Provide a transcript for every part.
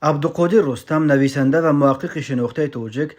Абдуқодир Рустам, нависанда ва муҳаққиқи шинохтаи тоҷик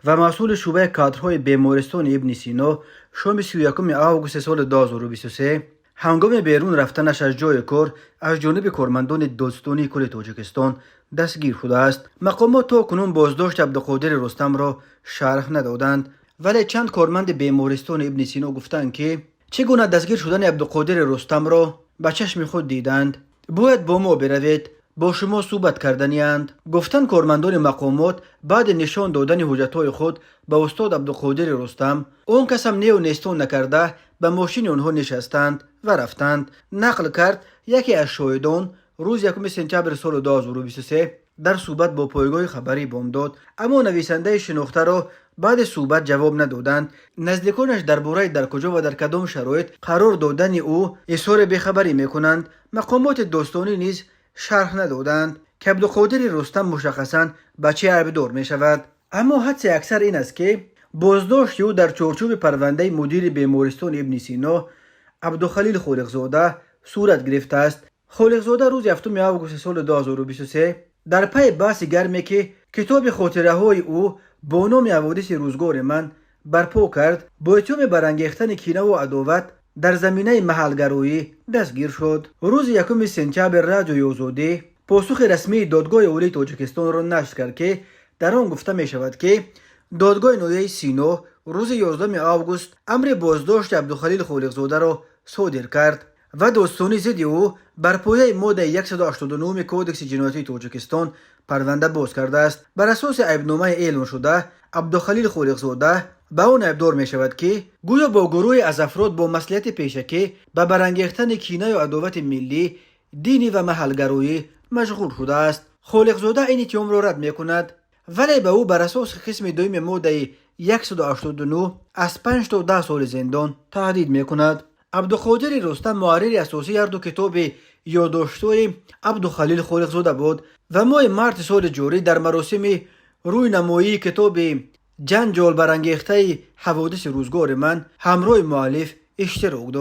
ва масъули шӯъбаи кадрҳои бемористони Ибни Сино, шоми 31 августи соли 2023 ҳангоми берун рафтанаш аз ҷойи кор аз ҷониби кормандони Додситонии кулли Тоҷикистон дастгир шудааст. Мақомот то кунун боздошти Абдуқодири Рустамро шарҳ надоданд, вале чанд корманди бемористони Ибни Сино гуфтанд, ки чӣ гуна дастгир шудани Абдуқодири Рустамро ба чашми худ диданд. «Бояд бо мо биравед, бо шумо суҳбат карданианд», гуфтанд кормандони мақомот баъди нишон додани ҳуҷҷатҳои худ ба устод Абдуқодири Рустам. Он касам нею нестон накарда, ба мошини онҳо нишастанд ва рафтанд, нақл кард яке аз шоҳидон рӯзи 1 сентябри соли 2023 дар суҳбат бо пойгоҳи хабарии «Бомдод». Аммо нависандаи шинохтаро баъди суҳбат ҷавоб надоданд. Наздиконаш дар бораи дар куҷо ва дар кадом шароит қарор додани ӯ изҳори бехабарӣ мекунанд. Мақомоти додситонӣ низ шарҳ надоданд, ки Абдуқодири Рустам мушаххасан ба чӣ айбдор мешавад. Аммо ҳадси аксар ин аст, ки боздошти ӯ дар чорчӯби парвандаи мудири бемористони Ибни Сино Абдухалил Холиқзода сурат гирифтааст. Холиқзода рӯзи 7 августи соли 2023 дар пайи баҳси гарме, ки китоби хотираҳои ӯ бо номи «Ҳаводиси рӯзгори ман» барпо кард, бо иттиҳоми барангехтани кинаву адоват дар заминаи маҳалгароӣ дастгир шуд. Рӯзи 1 сентябр Радиои Озодӣ посухи расмии Додгоҳи Олии Тоҷикистонро нашр кард, ки дар он гуфта мешавад, ки додгоҳи ноҳияи Сино рӯзи 11 август амри боздошти Абдухалил Холиқзодаро содир кард ва додситонӣ зидди ӯ бар пояи моддаи 189 Кодекси ҷиноятии Тоҷикистон парванда боз кардааст. Бар асоси айбномаи эълоншуда, Абдухалил Холиқзода ба он айбдор мешавад, ки гӯё бо гурӯҳе аз афрод бо маслиҳати пешакӣ ба барангехтани кинаю адовати миллӣ, динӣ ва маҳалгароӣ машғул шудааст. Холиқзода ин иттиҳомро рад мекунад, вале ба ӯ бар асоси қисми дуюми моддаи 189 аз 5 то 10 соли зиндон таҳдид мекунад. Абдуқодири Рустам муҳаррири асосии ҳарду китоби ёддоштҳои Абдухалил Холиқзода буд ва моҳи марти соли ҷорӣ дар маросими рӯйнамоии китоби ҷанҷолбарангехтаи «Ҳаводиси рӯзгори ман» ҳамроҳи муаллиф иштирок дошт.